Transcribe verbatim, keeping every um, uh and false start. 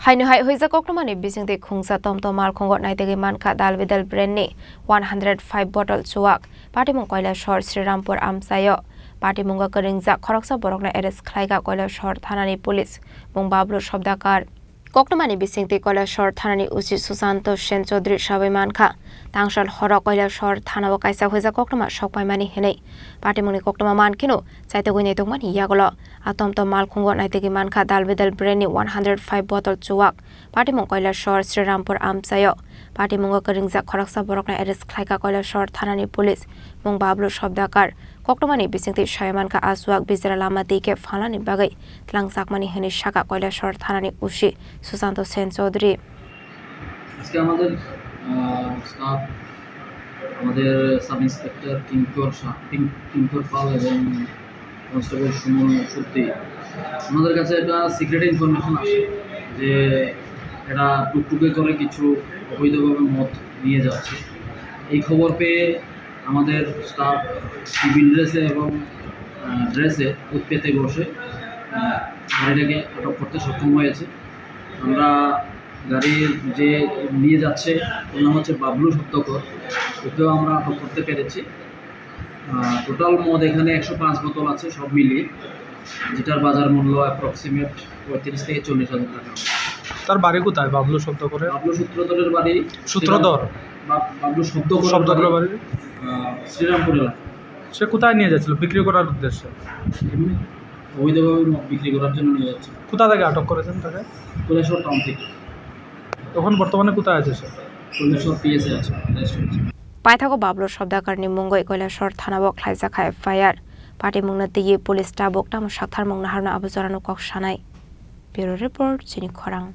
Haino hai huijak koktwmani bisingtwi khungsa tomtom malkhungo naitugwi mankha Dalbidal brand ni one hundred five bottle chuwak. Patimung Kailasor Srirampur amchaio. Patimungo kwrwngjak khoroksa borokno arrest khlaikha Kailasor thanani police, mung Bablu Sobdakar. Koktwmani bisingtwi Kailasor thanani O C Susanto Sen Chaudhary sabai mankha, tangsal horo Kailasor thanao kaisa huijak koktwma sokpaimani hinwi. Patimungni koktwma mankheno chaitugwi naitokmani yagulo a tomtom malkhungo naitugwi mankha Dalbidal brand ni one hundred five bottle chuwak. Patimung Kailasor Srirampur amchaio. Patimungo kwrwngjak khoroksa borokno arrest khlaikha Kailasor thanani police, mung Bablu Sobdakar. Koktwmani bisingtwi saimankha a chuwak bijra lama twi khe phalnani bagwi tlangjakmani hinwi sakha Kailasor thanani O C Susanto Sen Chaudhary. আজকে আমাদের, আহ, স্টাফ, আমাদের sub inspector কিঙ্কর শাহ, কিং-, কিঙ্কর পাল এবং কনস্টেবল সুমন সত্যি, ওনাদের কাছে একটা secret information আসে যে এরা টুকটুকে করে কিছু অবৈধভাবে মদ নিয়ে যাচ্ছে। এই খবর পেয়ে আমাদের স্টাফ সিভিল ড্রেসে এবং, আহ, ড্রেসে উৎপেতে বসে, আহ, গাড়িটাকে আটক করতে সক্ষম হয়েছে। আমরা গাড়ির যে নিয়ে যাচ্ছে, ওর নাম হচ্ছে বাবলু সত্যকর, ওকেও আমরা আটক করতে পেরেছি। আহ, টোটাল মদ এখানে একশো পাঁচ বোতল আছে সব মিলিয়ে, যেটার বাজার মূল্য অ্যাপ্রক্সিমেট পঁয়ত্রিশ থেকে চল্লিশ হাজার টাকা। তার বাড়ি কোথায় বাবলু সত্যকরের? বাবলু সূত্রধরের বাড়ি সূত্রধর? শ্রীরাম-, বাব-, বাবলু সত্যকরের শব্দ করে বাড়ি, বাড়ি? আহ, শ্রীরামপুর এলাকা। সে কোথায় নিয়ে যাচ্ছিল বিক্রি করার উদ্দেশ্যে? এমনি অবৈধভাবে মদ বিক্রি করার জন্য নিয়ে যাচ্ছে। কোথা থেকে আটক করেছেন তাকে? কৈলাসহর টাউন থেকে। এখন বর্তমানে কোথায় আছে সে? কৈলাসহর পিএসএ আছে, অ্যারেস্ট হয়েছে। Paithago Bablu Sobdakarni mungwi Kailasor thanao khlaijak kha F I R. Patimungno twiwi police tabuk tamo saktharmung naharno abo jorano kok sanai. Bureau Report, Chini Khorang.